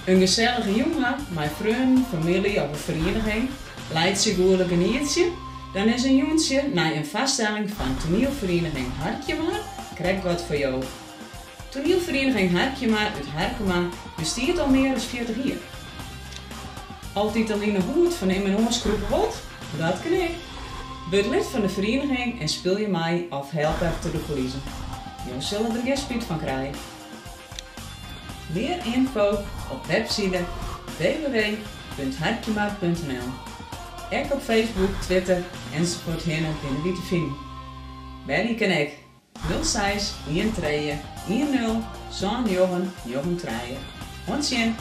In gesellige jûn ha mei freonen, famylje of in ferieniging, laitsje, gûle, genietsje? Dan is in jûntsje nei in foarstelling fan Toanielferieniging Harkjemar krekt wat foar jo. Toanielferieniging Harkjemar út Harkema bestiet al mear as 40 jier. Altyd al yn 'e hûd fan immen oars krûpe wold? Dat kin ek. Wurd lid fan de ferieniging en spylje mei of help efter de kûlizen. Jo sille der gjin spyt fan krije. Mear ynfo op webside www.harkjemar.nl. Ek op Facebook, Twitter ensafuorthinne binne wy te finen. Belje kin ek, 06 13 10 79 93. Oant sjen!